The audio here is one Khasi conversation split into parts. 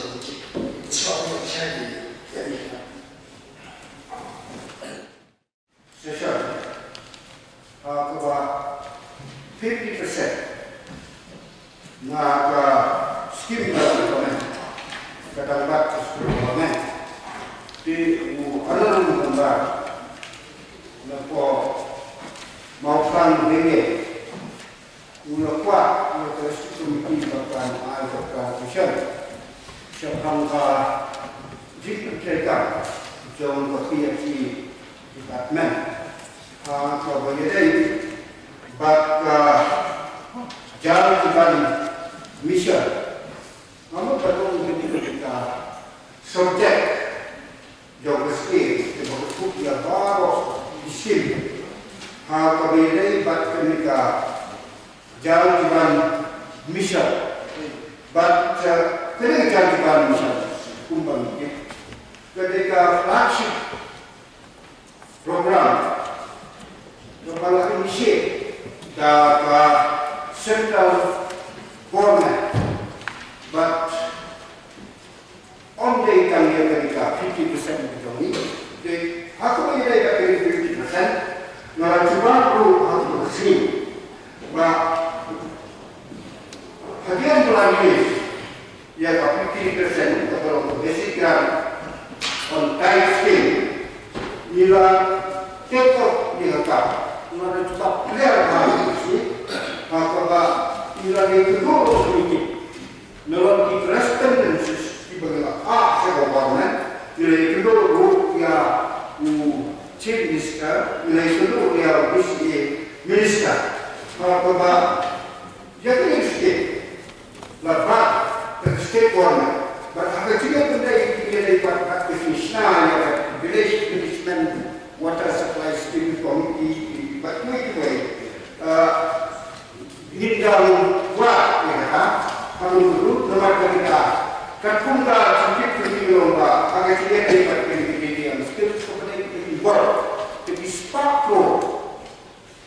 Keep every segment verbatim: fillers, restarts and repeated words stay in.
Committee. It's not what we can do. Session. Uh, kaba fifty percent na ka skim ka government, ka dang bat ka skim government. Te u Honorable Member na ko Mawphlang Denge, u la kwah ïa ka District Committee ba kan ai ka contribution shaphang ka jingpyntreikam jong ka P F E department. Ha kaba ïadei bad ka Jal Jeevan Mission. Nga mut ba long kane ka subject jong ka state kaba ka suk ïa baroh ki skim. Ha kaba ïadei bad kane ka Jal Jeevan Mission. Bad, uh, kane ka Jal Jeevan Mission kumba ngi tip, ka dei ka flagship program kaba la initiate da ka central government. Bad ym dei tang ïa kane ka fifty percent ka jong ngi. Te ha kaba ïadei bad kane ka fifty percent, nga la jubab ruh ha kaba ka sngi ba hadien ba la release ïa ka fifty percent kaba long ka basic grant on tithe scheme, ngi la take off ïa ka kam. Nga la jubab clear ha kaba ka sngi, ha kaba ngi la ïakynduh ruh ïa ki Nalor ki correspondences kiba ngi la phah sha ka government, ngi la ïakynduh ruh ïa u Chief Minister, ngi la ïakynduh ïa u D C A Minister. Kaba ïa kane ka state la bat ka state government. Bad ha ka jingïapyndait, jingïadei bad, bad ka jingshna ïa ka Village Management Water Supply Scheme Committee bad kiwei kiwei. Ah, Ngin dang wad ïa kata, ha kaba ruh namar kata, katkum ka jingtip jong ngi long ba ha ka jingïadei bad kane ka D D M script, kaba dei ka jingborrow, ka jingspah borrow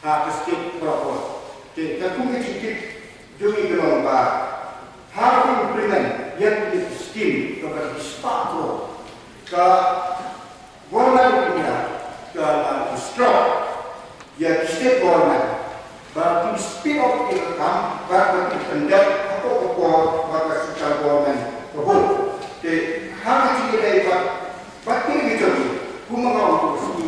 ha ka state borrow. Te katkum ka jingtip jong ngi ka long ba ha ka implement ïa kane ka scheme kaba dei ka jingspah borrow, ka Government of India ka la instruct ïa ki state government ba kin speed up ïa ka kam bad ba kin pyndep hapoh ka por ba ka central government ka buh. Te ha ka jingïadei bad, bad kine ki jong ngi, kumba nga ong ha ka sngi,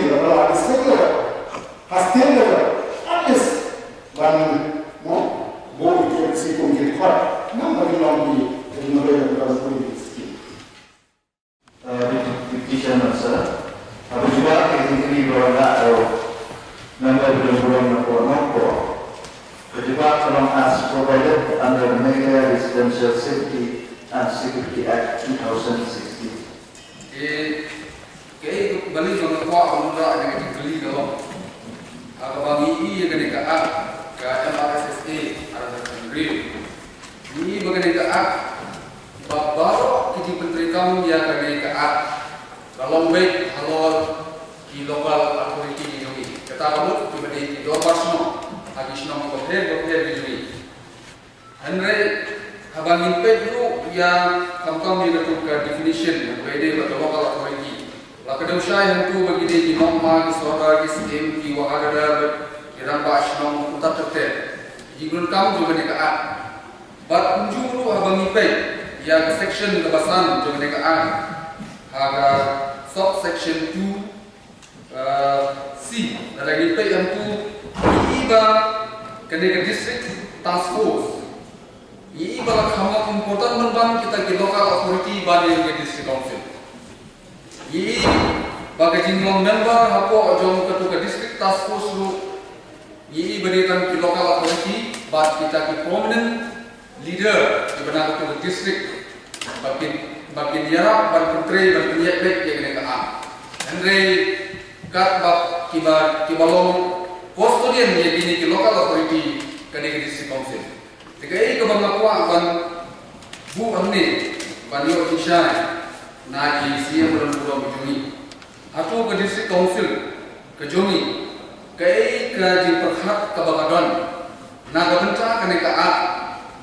ki la la ha state level, ha state level, at least ban mo bo ki ki kum ki khot. Namar ki long ki ki nongwei ban pule ki skim. Deputy Chairman Sir, haba jubab ïa ka jingkylli ba wan da, nangta ba don burom na ka nongpoh, ka jubab ka long as provided under the Meghalaya Residential Safety and Security Act two thousand sixteen. Te kaei kaba nga kwah ban wanrah ïa ka jingkylli ka long, ha kaba ngi i ïa kane ka Act, ka M R S S A, ar hajar khathynriew, ngi i ba kane ka Act, ba baroh ki jingpyntreikam ïa kane ka Act ka long beit halor ki local authority jong ngi, kata ka mut kiba dei ki dorbar shnong ha ki shnong kiba Hynrei haba ngin peit ruh ïa khamtam ïa katu ka definition ba ïadei bad ka local authority, la ka dei shai hangtu ba ki dei ki nongma, ki sordar, ki syiem, ki wahadadar bad ki rangbah shnong kumta ter ter. Ki donkam jong kane ka Act. Bad kumjuh ruh haba ngi peit ïa ka section kaba san jong kane ka Act, ha ka subsection two, uh, C, lada ngi peit hangtu, ngi i ba kane ka district task force, ngi i ba la kham long important ban ban kita ki local authority ban ïa ka district council. Ngi i ba ka jinglong member hapoh jong katu ka district task force ruh, ngi i ba dei tang ki local authority bad kita ki prominent leader kiba na katu ka district ba kin, ba kin ïarap ban pyntrei ban pynïaid beit ïa kane ka Act. Hynrei katba kiba, kiba long custodian ïa kine ki local authority ka dei ka district council. Te kaei kaba nga kwah ban buh hangne ban ïoh jingshai na ki seng ba don burom jong ngi. Hato ka district council ka jong ngi, kaei ka jingpyrkhat kaba ka don na ka bynta kane ka Act,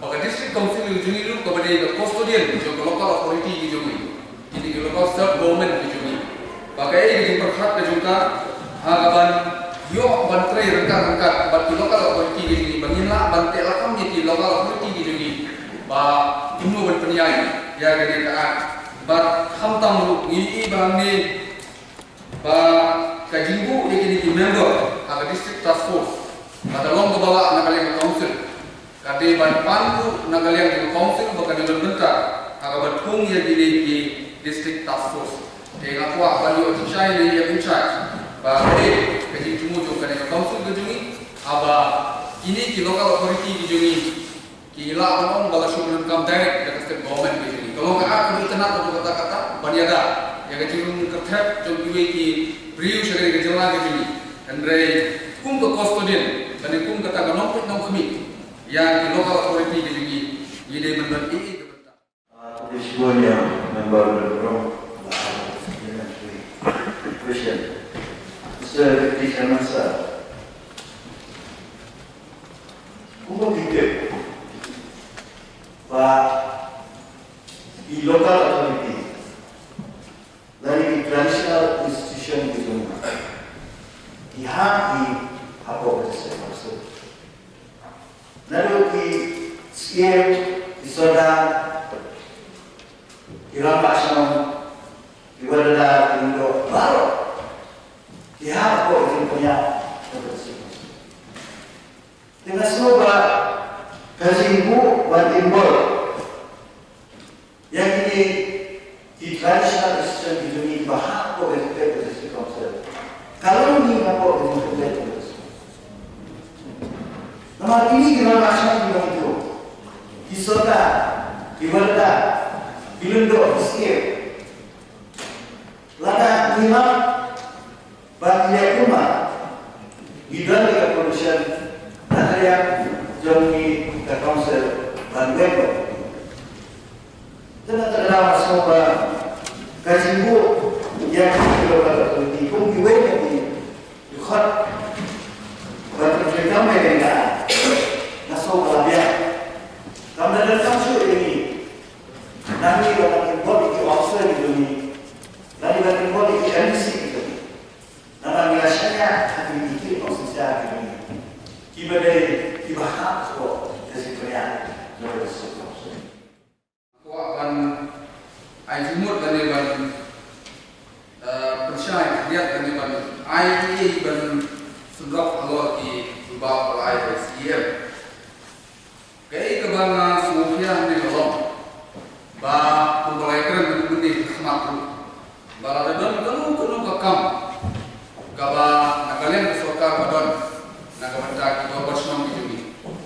ba ka district council ka jong ngi ruh kaba dei ka custodian jong ka local authority ka jong ngi, kine ki local self government ka jong ngi, ba kaei ka jingpyrkhat ka jong ka ha kaban ïoh ban trei ryngkat ryngkat bad ki local authority ka jong ngi, ba ngin lah ban teh lakam ïa ki local authority ka jong ngi ba kumno ban pynïaid ïa kane ka Act. Bad khamtam ruh ngi i ba hangne ba ka jingbuh ïa kine ki member ha ka district task force, ba ka long kaba lah na ka liang ka council, ka dei ban pan ruh na ka liang ka council ba ka dei ban bynta ha kaba thung ïa kine ki district task force. Te nga kwah ban ïoh jingshai na ïa in charge ba ka dei ka jingthmu jong kane ka council ka jong ngi, haba kine ki local authority ki jong ngi ki lah ban ong ba la shu pyndonkam direct da ka state government ka jong ngi. Ka long ka Act kaba itynnad haduh katta katta ban ïada ïa ka jingrung kyrthep jong kiwei ki briew sha kane ka jylla ka jong ngi. Hynrei kum ka custodian lane kum kata ka nongpeit nongkhmih ïa ki local authority ka jong ngi, ngi dei ban don ei ei ka bynta. Ah, khublei shibun ïa u member u don burom. Question. Mister Deputy Chairman Sir, kumba phi tip ba ki local authority lane ki traditional institution ki jong ngi, ki hap hi hapoh ka district council. Naduh ki syiem, ki sordar, ki rangbah shnong, ki wahadadar, ki lyngdoh, baroh ki hap hapoh ka jingpynïaid jong ka district council. Te nga sngew ba ka jingbuh ban involve ïa kine ki traditional institution ki jong ngi kiba hap hapoh ka jingpynïaid ka district council, ka long hi hapoh ka jingpynïaid ka district council. Namar kine ki rangbah shnong kiba ngi ïoh, ki sordar, ki wahadadar, ki lyngdoh, ki syiem, lada ngi map ban ïa kumba ngi don ïa ka permission na ka liang jong ngi ka council ban weng. Te na kata ka daw nga sngew ba ka jingbuh ïa ki local authority kum kiwei na ki dkhot ban pyntrei kam ïa ka, nga sngew ba la biang. Kam da donkam shuh ïa ngi. Nangne ba ngi involve ïa ki officer ki jong ngi, nangne ba ngi involve ïa ki M D C ki jong ngi. Namar ngi la shaniah ha ki, ki officer ki jong ngi kiba dei kiba hap shuh ka jingpynïaid jong ka district council. Kwah ban ai jingmut lane ban, eh, pynshai khyndiat lane ban ai ei ei ban sngewthuh halor ki jubab ba la ai da u C E M. Kaei kaba nga sngewthuh hangne ka long ba kumba la ïakren mynne mynne ha khmat ruh, ba lada don kano kano ka kam kaba na ka liang ka sorkar ba don na ka bynta ki dorbar shnong ki jong ngi,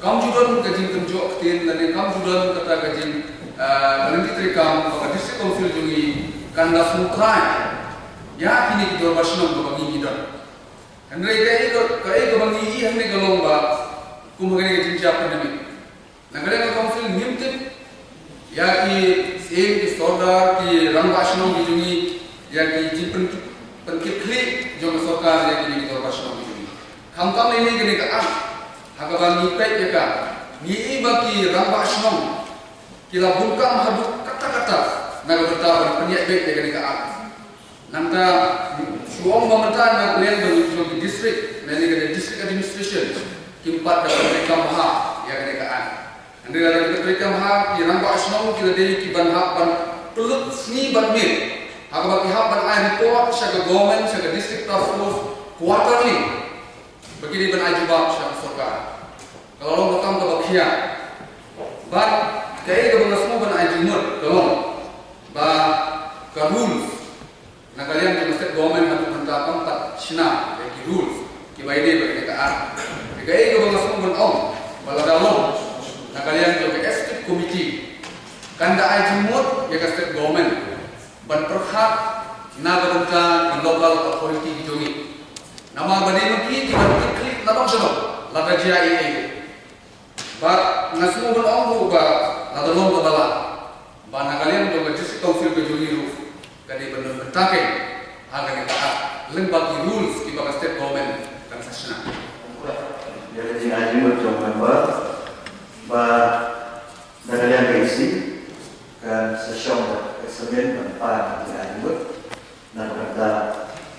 kam ju don ka jingkynjoh ktien lane kam ju don kata ka jing, eh, ka lynti treikam ba ka district council jong ngi kan da sngewthuh ïa kine ki dorbar shnong kaba ngi ngi don. Hynrei kaei ka, kaei kaba ngi i hangne ka long ba kum ha kane ka jingjia pandemic, na ka liang ka council ngim tip ïa ki syiem, ki sordar, ki rangbah shnong ki jong ngi, ïa ki jingpyn, pynkit khlieh jong ka sorkar ïa kine ki dorbar shnong ki jong ngi. Khamtam lei lei kane ka Act Ha kaba ngi peit ïa ka, ngi i ba ki rangbah shnong ki la bun kam haduh katta katta na ka bynta ban pynïaid beit ïa kane ka Act. Nangta shu ong ba mynta na ka liang ba ngi ki district, na kane ka district administration, kim pat da pyntrei kam bha ïa kane ka Act. Hynrei lada ki pyntrei kam bha, ki rangbah shnong ki la dei ki ban hap ban pynlut sngi bad miet ha kaba ki hap ban ai report sha ka government, sha ka district task force quarterly. Ba ki dei ban ai jubab sha ka sorkar. Ka la long ka kam kaba khia. Bad kaei kaba nga sngewbha ban ai jingmut ka long ba ka rules na ka liang jong ka state government haduh mynta kam pat shna ïa ki rules kiba ïadei bad kane ka Act. Kaei kaba nga sngewbha ban ong ba lada long na ka liang jong ka executive committee kan da ai jingmut ïa ka state government ban pyrkhat na ka bynta ki local authority ki jong ngi. Namar ba dei ma ki ki ban pynkhih na dong sha dong lada jia ei ei. Bad nga sngewbha ban ong ruh ba lada long kaba lah ba na ka liang jong ka District Council ka jong ngi ruh ka dei ban don bynta keiñ ha kane ka Act lyngba ki rules kiba ka state government kan sa shna. Ïa ka jingai jingmut jong u member ba na ka liang ka E C kan sa shong bad examine ban pan ïa ka jingai jingmut. Na ka bynta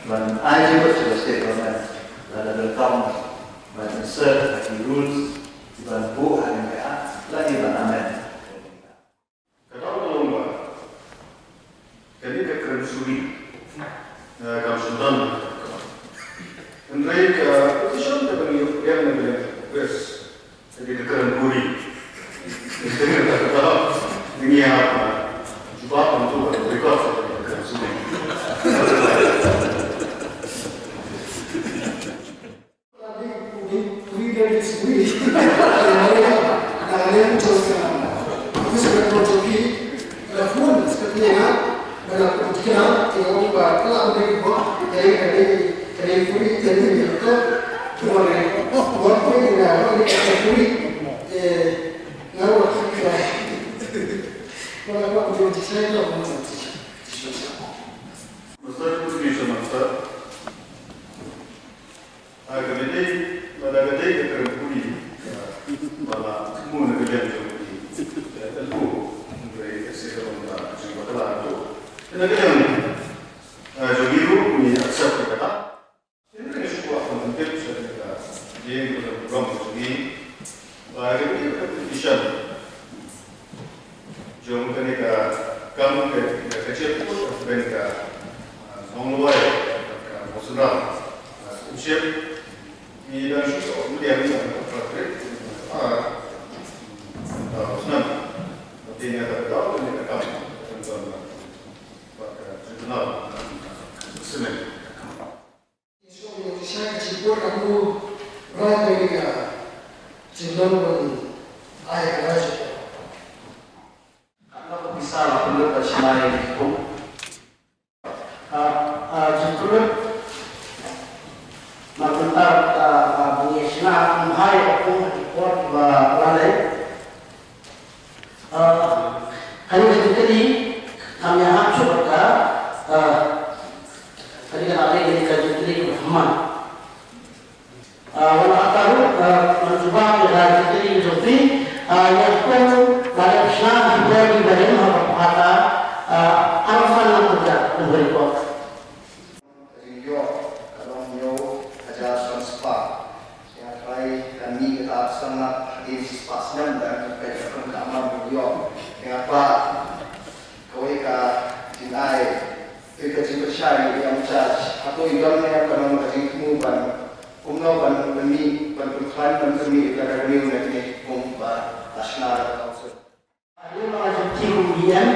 ban ai jingmut sha ka state government lada donkam ban insert ha ki rules kiban buh ha kane ka Act lane ban amend. Ka daw ka long ba kane ka kren suri, eh, kam shym don. Hynrei ka position kaba ngi ïoh pdiang na ka liang ka Congress, ka dei ka kren suri. Ngi ïa hap jubab hangto ka record ka kren suri. Master, put me some master. Ah, ka dei, lada ka dei ka kren puni, ah, ba la thmu na ka liang jong ki, eh, L O, hynrei ka se ka long ka jingbakla to. Na ka liang, ah, jong ngi ruh ngi accept ïa kata. Hynrei ngi shu kwah ban pyntip sha ka jing ka program jong ngi. Ba ka dei ka petition jong kane ka kam ka, ka, ka jingpynbeit ka, ah, nonglawai ka Mawsynram, ah, Township. Ngi dang shu shu mdiang ïa ka project, ah, ah, snem. Tapi ngi ata ka daw kane ka kam ka, ka, ka, ka tribunal, ah, assessment. Ka pisa la pynlut da shna ïa ki kum. Ka, ah, jingpynlut na ka bynta, ah, ah, ba ngi shna kum ha ïa ka kum ha ki por kiba la leit. Ah, kane ka jingkylli kam ïahap shuh bad ka, ah, kane ka dei kane ka jingkylli kaba thymmai. Ah, wat la katta ruh, ah, ngan jubab ïa ka jingkylli ka jong phi, ah, ïa ka kum ba la shna ha ki por kiba rim ha ka pata, ah, arphew san nangta kum ha report. Ka jingïoh ka long hynñiew hajar san spah. Ïa trai kan mih kata san lak hadien shispah snem da ka peit ka pynka man ka jingïoh. Ïa ba kawei ka jingai, ka jingpynshai ïa in charge. Hato i don ne em ka long ka jingthmu ban kumno ban pynmih, ban pynkhlaiñ ban pynmih ïa ka revenue na kine ki kum ba la shna da ka council. Hadien ba nga jylliew kum E M,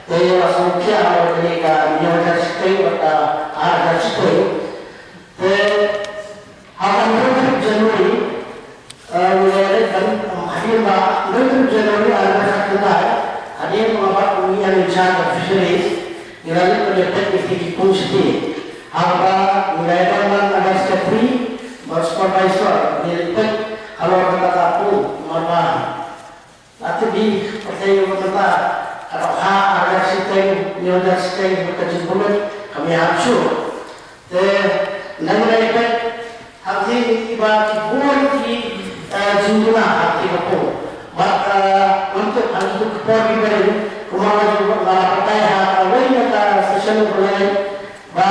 te nga sngewthuh halor kane ka hynñiew hajar shiteng bad ka ar hajar shiteng. Te ha ka hynriew tarik January, eh, ngi la leit ban, hadien ba hynriew tarik January ar hajar khatkhyndai, hadien ba nga bat kum E M in charge of fisheries, ngi la leit ban ïa peit ïa ki kum shiteng. Haba ngi la ïadon lang under secretary bad supervisor, ngi la ïa peit halor kata ka kum, namar ba la tip hi, pyrthei ba mynta ka dohkha ar hajar shiteng, hynñiew hajar shiteng, bad ka jingpynlut kam ïahap shuh. Te nang ïa peit hangtei ba ki bun ki, eh, Jingduna ha kti ka pung. Bad, eh, untuk ha kti ka por ki barim, kumba nga ju nga la batai ha kawei na ka session ba lai, ba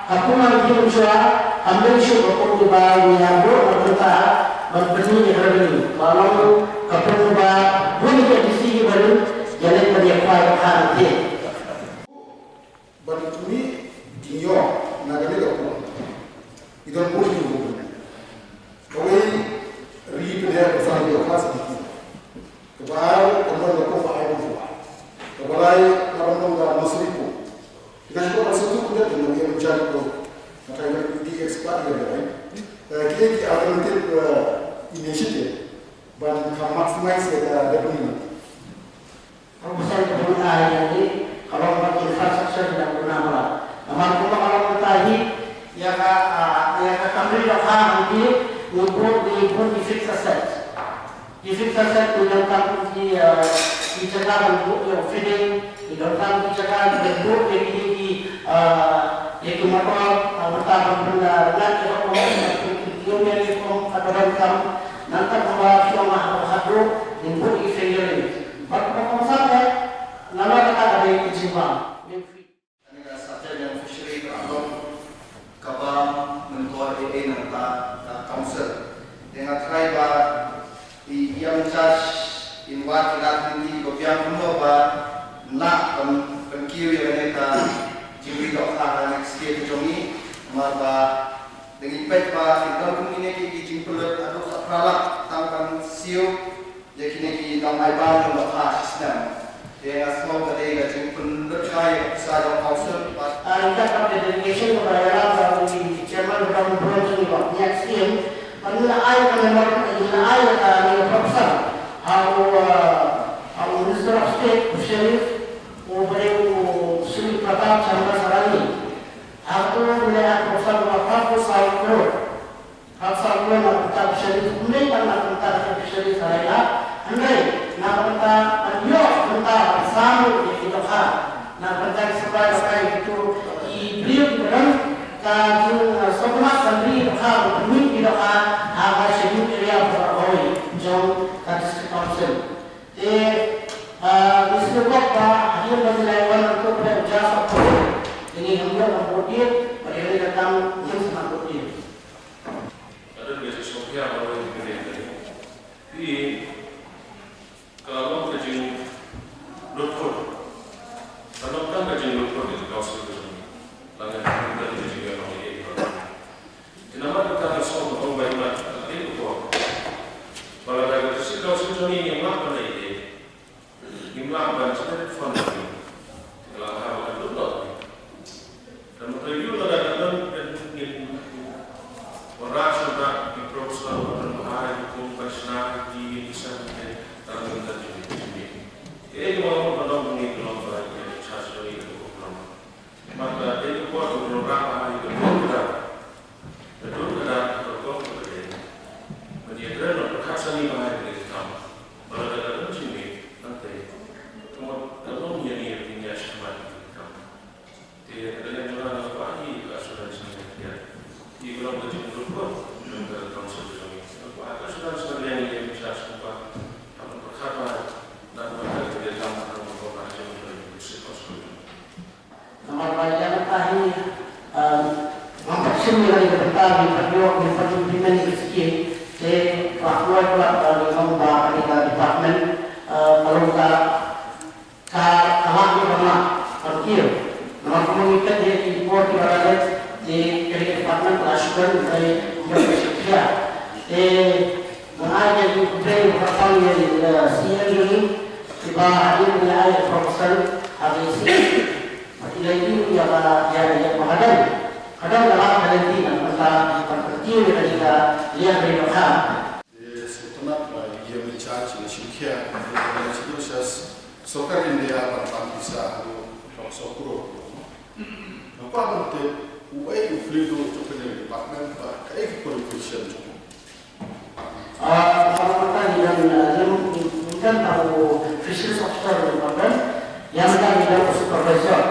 ka pung ha kti mynshuwa, kam dei shuh ka pung ba ïa buh na bynta ban pyni ïa ka revenue. Ba long ka pung ba bun ïa ki D C ki barim, ïa leit ban ïa kwai ha kti. Ban ïa kine ki ïoh na kane ka por. I don bun ki bun. Kawei ri pyneh ka sa ïoh ka sa ki. Kaba ar ka mon ka ko ba ai ko ba. Kaba lai ka mon ka nursery ko. Ina ko ba sa tu ko da na ïa jam ko. Na kai na D X ba ïa lai. Eh, ki ki alternative, eh, initiative ban ka maximize ka revenue. Ang kusan ka puna ïa ni, ka long ba infrastructure na puna ba. Namar kumba ka long mynta hi, ïa ka, ah, ïa ka kam ri dohkha hangta, ngi buh, ngi buh ki fixed asset. Ki fixed asset ngi donkam ki, ah, ki jaka ban buh ïa u feeding, ngi donkam ki jaka ban buh ïa ki, ki, ah, ïa ki motor, ah, mynta ban pynlait ïa ka pom, ïa ki, ïa ki pom, ka donkam, nangta kumba ki ong ha ka khadduh, ngin buh ïa ki fingering. Bad kumba kumba sah eh, nangta kata ka dei ka jingbam. Kane ka subject jong fishery ka long kaba mynkhuid ei ei nangta ka council. Te nga tharai ba i ïam in charge in wad ïa ka lynti ba biang kumno ba lah ban pynkiew ïa kane ka jingri dohkha ha next year ka jong ngi. Namar ba dang ïa peit ba ki dang kum kine ki, ki jingpynlut haduh khatphra lak tang ban siew ïa kine ki nongai bam jong dohkha shisnem. Te nga sngew ka dei ka jingpynlut kai ïa ka pisa jong council bad, ah, ïa ka delegation kaba ïalam da u chairman ba dang bun jong i ba ngiat siem. Ban la ai ka memorandum, ban la ai ka, ïa ka proposal ha u, ah, ha u Minister of State, u Sharif, u ba dei u Sri Pratap Chandra Sarani. Ha u ban la ai ka proposal ba phra phew saw klur. Hap sa ruh na ka bynta fisheries, ym dei tang na ka bynta ka fisheries ha Raila. Hynrei na ka bynta ban ïoh bynta ban sam ruh ïa ki dohkha. Na ka bynta ki supply dohkha ïa kito ki briew kiba don ka jing, eh, sngewtynnat ban ri dohkha, ban pynmih ki dohkha ha ka scheduled area baroh kawei jong ka district council. Te, eh, ngi sngewbha ba hadien ba ngi la wan nangto pynjah sa phew, ngi hynrei ban bud ïa, ba ïa ka kam ngin sa bud ïa. Ka don ka jingsngewthuh ba wan ki kane ka dei. Phi, ka long ka jinglut kur. Ka long tang ka jinglut kur ka jingkawsiew ka jong ngi. Lane ka long ka jingïalong ïa ka. Te namar kata ka song ka ong bai mat ka dei ka por. Ba lada ka jingkawsiew jong ngi ngim lah ban ïa. Ngim lah ban sdang fund. Te ka la ha ba ka dum dok. Te mynta ïoh lada ka don, ngin wanrah shuh da ki proposal ba don ba ha ïa ki kum ba shna ki ïa ki san te ka la mynta jingmut jingmut. Te ïa ki wan ba don ngi ka long ba ïa ki charge ba ïa ki program. Mynta dei ka por ba wanrah ba ha ïa ki program. Ka dur ka dar ka kyrkong ka dei. Ban ïadon bad ka khatsan ïa ka bai ka dei ka kam. Ba lada ka don jingmut nangta. Ka mut ka long ïa ngi ïa pynïaid shakhmat ïa ka kam. Te ka dei ka jong nga nga kwah ïa ka assurance na ka ïa. Ïa ka long ka jingdukor jong ka council jong ngi. Nga kwah ka assurance na ka ïa ngi ïa pynshai shakhmat. Hap ban pyrkhat ba na ka ïa ka kam ka long ka jong ngi ïa pynshai council. Namar ba ïa kata hi, em, ngam pat shim ïa kane ka bynta, ngim pat ïoh, ngim pat implement ïa ka skim. Te ba kloi kloi, eh, ngi ong ba kane ka department, eh, ka long ka, ka, ka lah ïa ka lah ban kiew. Namar kumba ngi peit ïa ki por kiba la leit, te kane ka department ka la shu don, hynrei kumba ka shu khia. Te nga ai ïa ki update ba ka pang ïa, eh, C E M jong ngi, kiba hadien ba ngi ai ïa ka proposal ha ka C E M. Bad i la ïohi ïa ka, ïa, ïa ka hadien. Hadien ka la ka lynti na ka bynta ban pynkiew ïa ka liang ri dohkha. Te sngewtynnat ba i ïa in charge i la shim khia, i la shim sha sorkar India ban pan pisa haduh hok saw klur. Nga kwah ban tip uei u khlieh duh jong kane ka department bad kaei ka qualification jong u. Ah, ka long mynta ngi don, ah, ngi, ngi don tang u fisheries officer department, ïa mynta ngi don u supervisor.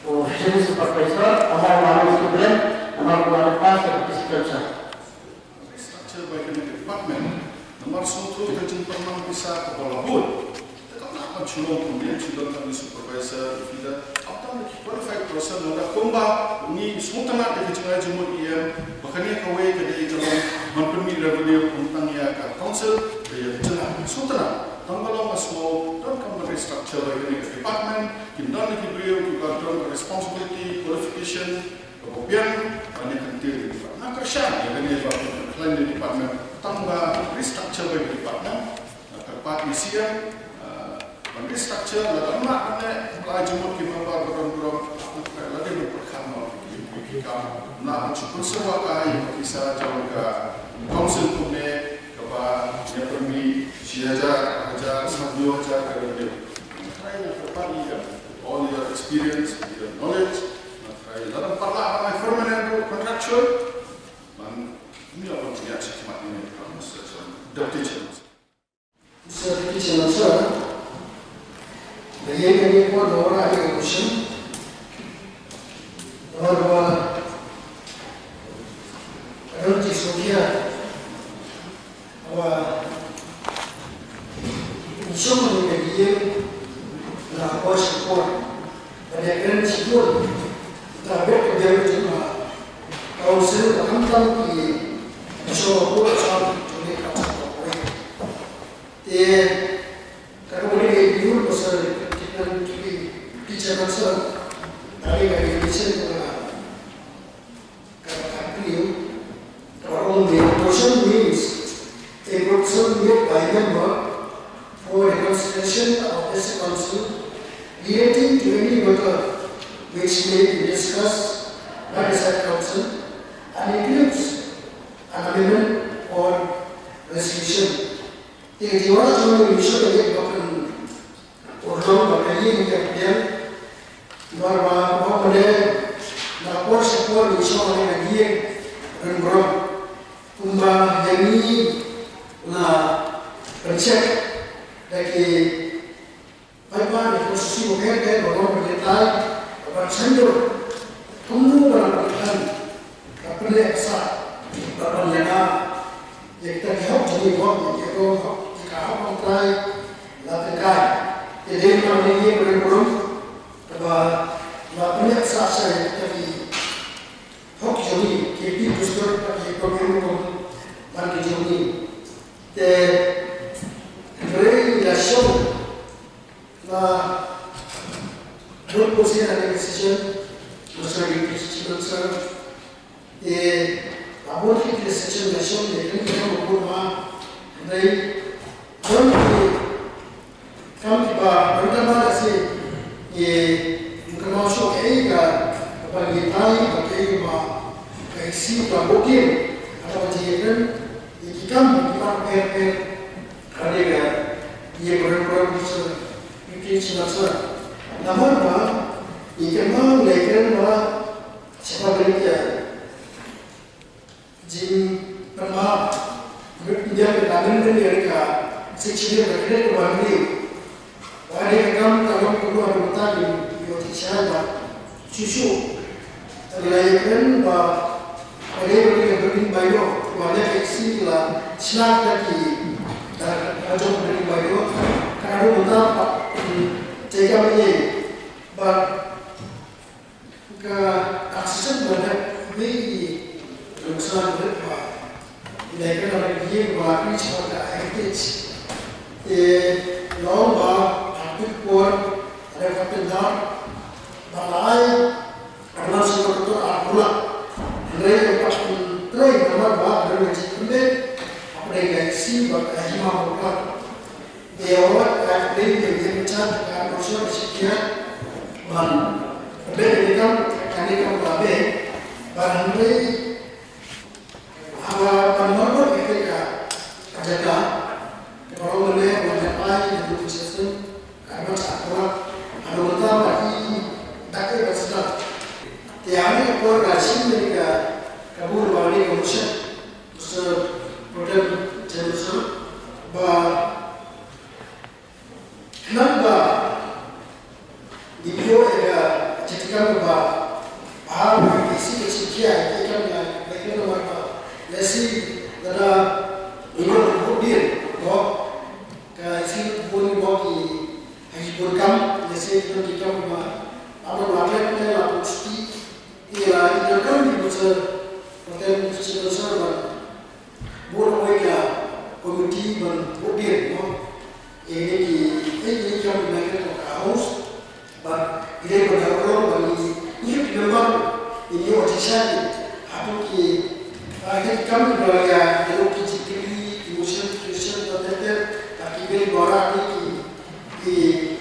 U fisheries supervisor, namar u la long student, namar u la pass ïa ka pisciculture. Structure bai kane ka department, Sngewthuh ka jingpynmang pisa kaba la bun. Te kam lah ban shu long kum ïa, shu don tang ki supervisor, feeder. Ap tang ki qualified person, lada kumba ngi sngewtynnat ïa ka jingai jingmut E M, ba kane kawei ka dei ka long ban pynmih revenue ym tang ïa ka council, ka ïa ka jylla. Sngewtynnat, tang ba long ka sngew, donkam ban restructure ïa kane ka department, kin don ki briew kiba don ka responsibility, qualification, kaba biang ban ïa kyntiew ïa ki. Nga kyrshan ïa kane ba kin khlaiñ ïa ki department tang ba restructure ïa ki department. Nga kyrpad ïa C M, ah, ban restructure, lada ym lah ban leh, ba jingmut ki member ba don burom, nga kyrpad lada ban pyrkhat noh ïa ki kam. Ym lah ban shu pynsewa ïa ka pisa jong ka council kumne kaba ïa pynmih shi hajar, ar hajar, saw phew hajar ka revenue. Nga try, nga kyrpad ïa, all your experience, your knowledge, nga try, lada ym pat lah ban ai permanent ruh, contractual, ban, ym ïoh ban pynïaid shakhmat ïa kane ka Mister Chairman, Deputy Chairman. Mister Deputy Chairman sir, ba ïa kane ka por ba wanrah ïa ka motion, namar ba ka don ka jingsngewkhia ba ngi shong hangne ka ïing na ka por sha ka por. Ba dei kren shibun, tang bad ka biang jong ka council, ba khamtam ki shong ha court, shong ha court, shong ha court. Te ka dei ka dur ba sa ki, ki, ki, ki chairman sa, ka dei ka election ba Ka, ka, ka, ka, a proposal means a proposal made by member for the consideration of the council relating to any matter which may be discussed by the said council and includes an amendment or resolution. Te ka jingwanrah jong ngi, ngi shu ïa ka ban urlong ba ka ïing ka biang. Namar ba, ba pynlong na por sha por ngi shong ha ka ïing ren burom. Kumba ïa ngi la pyncheck da ki paidbah na ki konstituensi bapher bapher ba long ban ïatai, ban sngewthuh kumno ban pynlong. Ka pynlong sa, ka pynlong na, ïa kita ki hok jong ngi, hok, ïa ki hok, ïa ka hok ban trai, la tengkai. Ïa dei ma ngi ïa ka burom, kaba la pynlong sa sha ïa kita ki hok jong ngi, ki pi kustur, ki hok jong ngi, ban ki jong ngi. Te, hynrei la shong, la don bun sien ha kane ka session, Mister Deputy Chief Minister, te la bun sien ha kane ka session la shong, te kane ka kam bun ma, hynrei don ki kam kiba don tang ba la sien, te ym kynmaw shuh kaei ka, kaba ngi tai, kaei kaba ka isi ka bokien, kaba jingïakren, ïa ki kam kiba pher pher. Ka dei ka ïa burom burom ki sha, ki sha sha. Namar ba ngi kynmaw lei kren ba shaphang ka jingpynbha, ïa ka amendment ïa ka Sixth Schedule ka kren kaba hynriew. Ba dei ka kam ka long kumno haduh mynta ngim ïoh thied shuh ba shuh shuh. Te ngi la ïakren ba ka dei ba dei ka building bylaw, ba dei ka isi la shna da ki, da ka jong building bylaw. Ka haduh mynta pat, hmm, te ka mih ba ka assistant ba dei mih nongsan ba dei ba dei ka dei ka ïing ba la pynshai ka heritage. Te long ba ha pynpor, ha pynpor ba la ai Arnam sngewthuh ar pula. Hynrei ka pat pyntrei namar ba ka don ka jingpynbeit hapdeng ka isi bad ka hima pula. Te wat ka pynbeit ka jingpynbeit ka shong ka shiphiat ban pynbeit ka kam, kane kam ka beit ban hynrei Haba ban mardor ïa ka, ka jaka, ka baroh mynne, ban ïa ai ïa ka registration, ka ban sa korak, haduh mynta ba i dak ïa ka sdang. Te ha kane ka por ka shim ïa ka, ka bun ba ïa ka motion, Mister Pro Tem Chairman Sir, ba Khnang ba ngin ïoh ïa ka jingkam kaba bha, ka isi ka jingkhia ïa ka kam ïa ka kam namar ba lehse lada ngi ïoh ka vote dien, Ki kam ba, aba la klet ne la put sti, ïa, ïa kam ki butsa, paten ki butsa ban bun wei ka committee ban bun bien, no? Ïa ki, ïa ki kam na ka house, ba ïa ban da rong ba ni, ni ki member, ni ni wa ti sha ni, hato ki, ah, ki kam ni ba ïa, ïa ki jingkylli, ki motion, ki question, paten, ba ki bel ba ra ni ki, ki,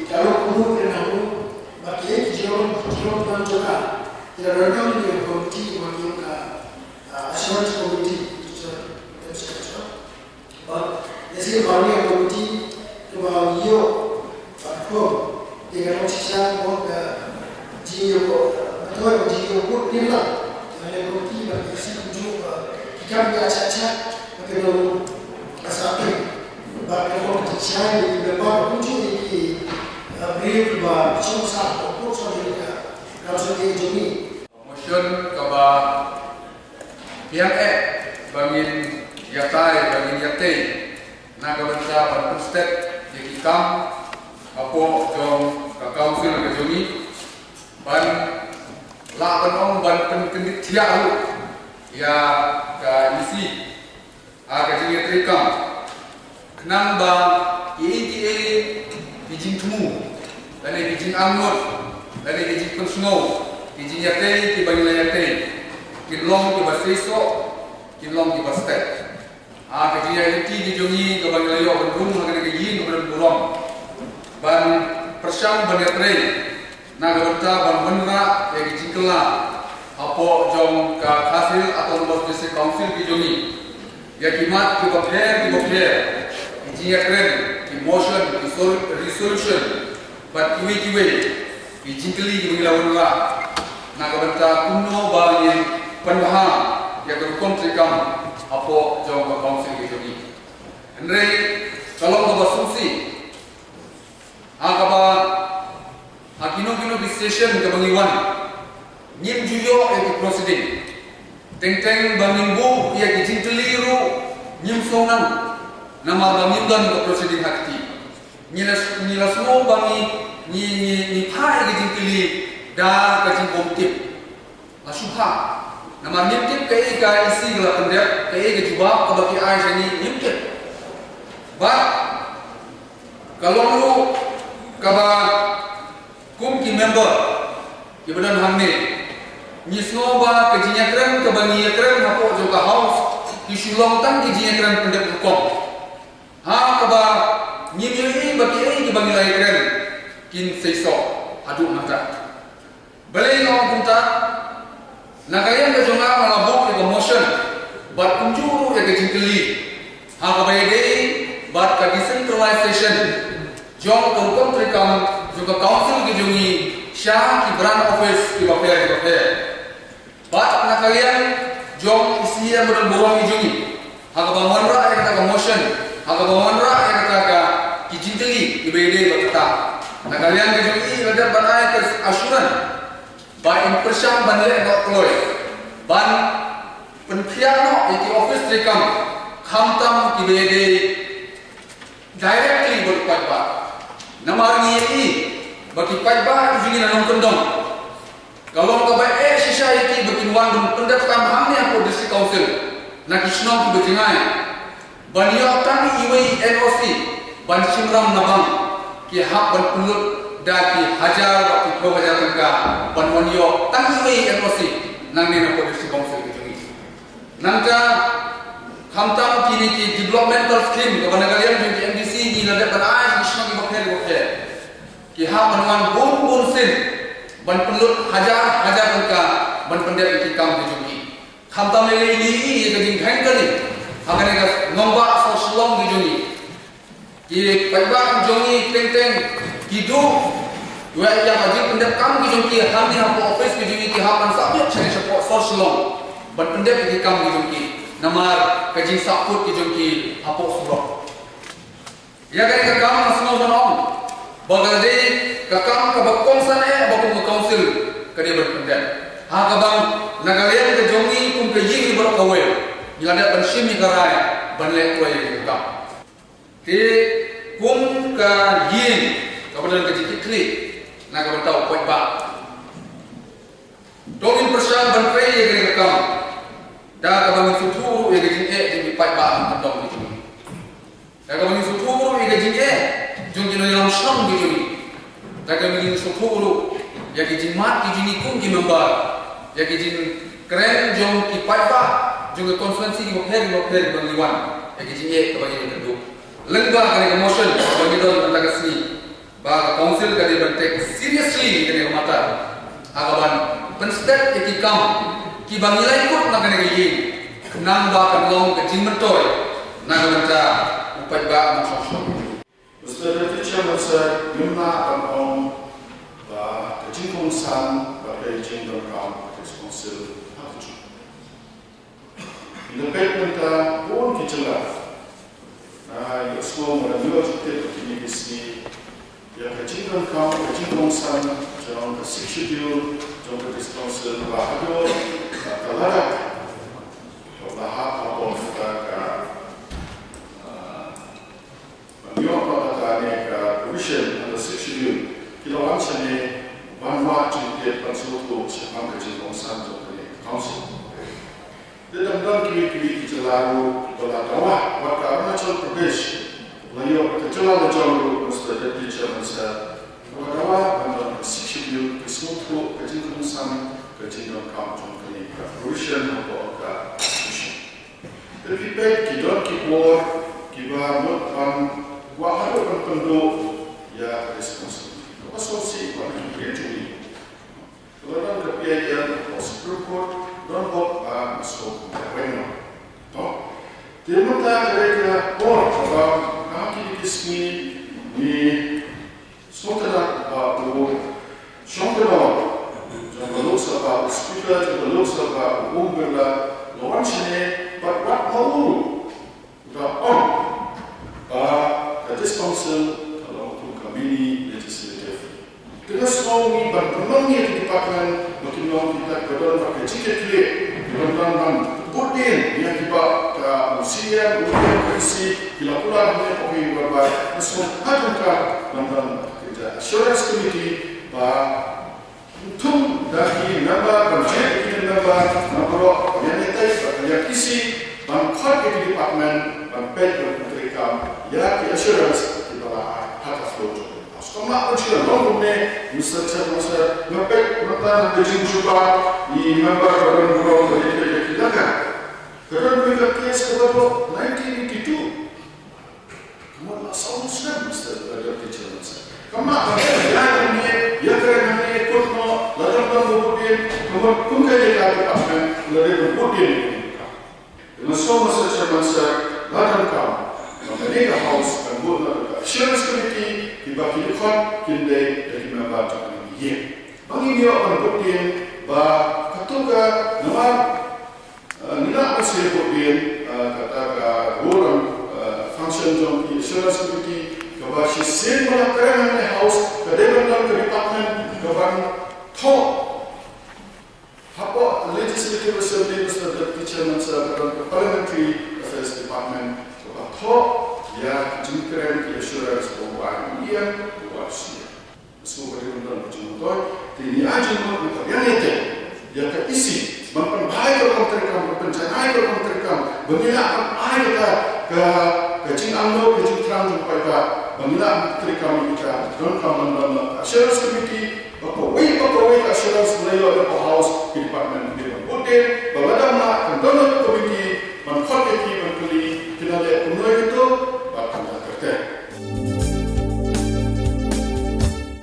ka long kumno ki na kumno, ba ki, ki jingkylli, ki jingkylli ban jaka, ki la rong ni committee, ba ki ka, ah, assurance committee, so, that's it, so. Ba, ïa shi ba ni committee, ki ba ïoh, ba ko, ki ka long shisha, ba ka jingïoh ko, ba to, ba jingïoh ko, ni la, ïa ni committee, ba ïa shi kumjuh, ba, ki kam ïa cha cha, ba ki long, ba sa phi, ba ka long shisha, ni ki ba kumjuh, ni ki, ah, brief, ba, shisha, ba, ko, so, ni ka, ka, so, ni jong ni. Motion kaba biang eh ba ngin ïatai, ba ngin ïatei na ka bynta ban pynstet ïa ki kam hapoh jong ka council ka jong ngi, ban lah ban ong ban pynkyndit thiah ruh ïa ka E C ha ka jingïatreikam. Khnang ba kiei kiei ki jingthmu, lane ki jingangnud, lane ki jingpynsngew, ki jingïatei kiba ngi la ïatei, kin long kiba seisoh, kin long kiba stet. Ha ka jingïaid lynti ki jong ngi kaba ngi la ïoh ban rung ha kane ka ïing kaba don burom, ban pyrshang ban ïatrei na ka bynta ban wanrah ïa ki jingkylla hapoh jong ka Khasi Hills Autonomous District Council ki jong ngi, ïa ki mat kiba pher kiba pher, ki jingïakren, ki motion, ki sol-, resolution, bad kiwei kiwei ki jingkylli kiba ngi la wanrah na ka bynta kumno ba ngin pynbha ïa ka rukom treikam hapoh jong ka council ki jong ngi. Hynrei ka long kaba sngewsih ha kaba, ha kino kino ki session kaba ngi wan, ngim ju ïoh ïa ki proceeding. Teng teng ba ngin buh ïa ki jingkylli ruh ngim sngewthuh, namar ba ngim don ka proceeding ha kti. Ngi la, ngi la sngew ba ngi, ngi, ngi, ngi phah ïa ki jingkylli da ka jingbymtip. La shu phah. Namar ngim tip kaei ka E C ka la pyndep, kaei ka jubab kaba ki ai sha ngi, ngim tip. Bad ka long ruh kaba kum ki member kiba don hangne, ngi sngew ba ka jingïakren kaba ngi ïakren hapoh jong ka house, ki shu long tang ki jingïakren pyndep rukom. Ha kaba ngim ïohi ba kiei kiba ngi la ïakren kin seisoh haduh mynta. Balei nga ong kumta? Na ka liang ka jong nga, nga la buh ïa ka motion bad kumjuh ruh ïa ka jingkylli ha kaba ïadei bad ka decentralization jong ka rukom treikam jong ka council ka jong ngi sha ki branch office kiba pher kiba pher. Bad na ka liang jong E C ïa ba don burom ki jong ngi, ha kaba wanrah ïa kata ka motion, ha kaba wanrah ïa kata ka, ki jingkylli kiba ïadei bad kata, na ka liang ka jong ngi la dep ban ai ka assurance ba in pyrshang ban leh noh kloi ban pynphiah noh ïa ki office treikam, khamtam kiba ïadei directly bad ki paidbah. Namar ngi ïohi ba ki paidbah ki jong ngi na nongkyndong, ka long kaba eh shisha ïa ki ba kin wan ban pyndep kam hangne hapoh District Council na ki shnong kiba jngai, ban ïoh tang iwei i N O C ban shim ram na bank, ki hap ban pynlut da ki hajar bad ki phew hajar tyngka ban wan ïoh tang iwei i N O C nangne napoh District Council ka jong ngi. Nangta, khamtam kine ki developmental scheme kaba na ka liang jong ki M D C ngi la dep ban ai sha ki shnong kiba pher kiba pher, ki hap ban wan bun bun sien ban pynlut hajar hajar tyngka ban pyndep ïa ki kam ki jong ngi. Khamtam lei lei ngi ïohi ïa ka jingkheiñ kali ha kane ka nongbah sor Shillong ki jong ngi. Ki paidbah jong ngi teng teng ki duh ïa ka jingpyndep kam ki jong ki hangne hapoh office ki jong ngi, ki hap ban sah beit shane shapoh sor Shillong ban pyndep ïa ki kam ki jong ki namar ka jingsahkut ki jong ki hapoh surok. Ïa kane ka kam nga sngewbha ban ong ba ka dei ka kam kaba kongsan eh ba kum ka council ka dei ban pyndep. Ha kaba na ka liang ka jong ngi kum ka ïing baroh kawei, ngi la dep ban shim ïa ka rai ban leh kloi ïa ka kam. Te kum ka ïing kaba don ka jingkitkhlieh, Na ka bynta u paidbah. To ngin pyrshang ban trei ïa kane ka kam da kaba ngin sngewthuh ruh ïa ka jingeh jong ki paidbah hangtei ki jong ngi. Da kaba ngin sngewthuh ruh ïa ka jingeh jong ki nongïalam shnong ki jong ngi. Da kaba ngin sngewthuh ruh ïa ki jingmad ki jong ngi kum ki member, ïa ki jingkren jong ki paidbah jong ki constituency kiba pher kiba pher kiba ngi wan, ïa ki jingeh kaba ngi ïakynduh. Lyngba kane ka motion kaba ngi don mynta ka sngi, ba ka council ka dei ban take seriously kane ka matter, ha kaban pynstet ïa ki kam kiba ngi la ïakut na kane ka ïing, khnang ba kan long ka jingmyntoi na ka bynta u paidbah nongshong shnong. Mister Deputy Chairman Sir, ngim lah ban ong ba ka jingkongsan bad ka jingdonkam ka District Council ha ka juh. Ynda peit mynta bun ki jylla, ah, ïohsngew ba la ïoh jingtip ha kine ki sngi ïa ka jingdonkam, ka jingkongsan jong ka Sixth Schedule jong ka District Council ba haduh, ah, ka Ladakh, ka la hap hapoh kata ka, ah, ban ïoh noh kata kane ka provision under Sixth Schedule, ki la wan shane ban wad jingtip, ban sngewthuh shaphang ka jingkongsan jong kane ka council. Te dang don kiwei kiwei ki jylla ruh ba la dawa, wat ka Arunachal Pradesh, la ïoh ka jylla la jong ruh, Mister Deputy Chairman Sir, ba la dawa ban don ka Sixth Schedule, ka sngewthuh ka jingkongsan, ka jingdonkam jong kane ka provision hapoh ka constitution. Te phi peit ki don ki bor kiba mut ban kwah haduh ban pynduh ïa ka responsibility. Kaba sngewsih ba ki briew jong ngi, ka la don ka P I L hapoh Supreme Court, don hok ba nga sngewbha ban weng noh. To. Te mynta ka dei ka por kaba ha kine ki sngi ngi sngewtynnat ba u shong kynnoh jong ka Lok Sabha, u Speaker jong ka Lok Sabha, u Om Birla, la wan shane bad wat ma u ruh u da ong ba ka District Council ka long kum ka mini legislative. Te nga sngew ngi ban pynlong ïa ki department ba kin long kita kiba don bad ka jingkitkhlieh, kiba don ban bud dien ïa kiba ka C E M, u D M, ka E C ki la kular hangne ha ka ïing dorbar. Nga sngew ha ka jingkitkhlieh ban don ka assurance committee ba thung da ki member, ban jied ïa ki member na baroh ka liang ïatei bad ka liang E C ban khot ïa ki department ban peit ban treikam ïa ki assurance kiba la ai ha ka floor jong ka House. Kam lah ban shu long kumne, Mister Chairman Sir, nga peit mynta na ka jingjubab i member ba don burom ba ïa ki laka. Ka don ka case kaba dei nineteen eighty-two. Ka mut la saw snem, Mister Deputy Chairman Sir. Kam lah ban ïa kane, ïa kane kut noh, la dang dang bud dien, ka mut kum ka ïa ka department, la dang bud dien. Nga sngew, Mister Chairman Sir, la donkam ba kane ka House kan bud na ka Assurance Committee, kiba ki dkhot kin dei da ki member jong kane ka ïing. Ba ngin ïoh ban bud dien ba katto ka namar, eh, ngi lah ban sngewthuh bud dien, eh, kata ka role and, eh, function jong ki Assurance Committee, kaba shisien ba la kren hangne ha House ka dei ban don ka department kaban thoh. Hapoh Legislative Assembly, Mister Deputy Chairman Sir, ka don ka Parliamentary Affairs Department kaba thoh ïa ki jingkren ki assurance ba u wan ïa u wan sien. Sngewbha ban don ka jingmyntoi, te ngi ai jingmut na ka liang ïatei ïa ka E C ban pynbha ïa ka rukom treikam, ban pynjanai ïa ka rukom treikam, ba ngi lah ban ai ïa ka, ka, ka jingangnud, ka jingthrang jong u paidbah, ba ngi lah ban treikam ïa ka, donkam ban don ka Assurance Committee, ba kawei pa kawei ka assurance ba la ïoh na ka House, ki department ki dei ban bud dien, ba lada ym lah kan don ka committee ban khot ïa ki ban kylli, kin leh kumno ïa kato, bad kan da kyrteng.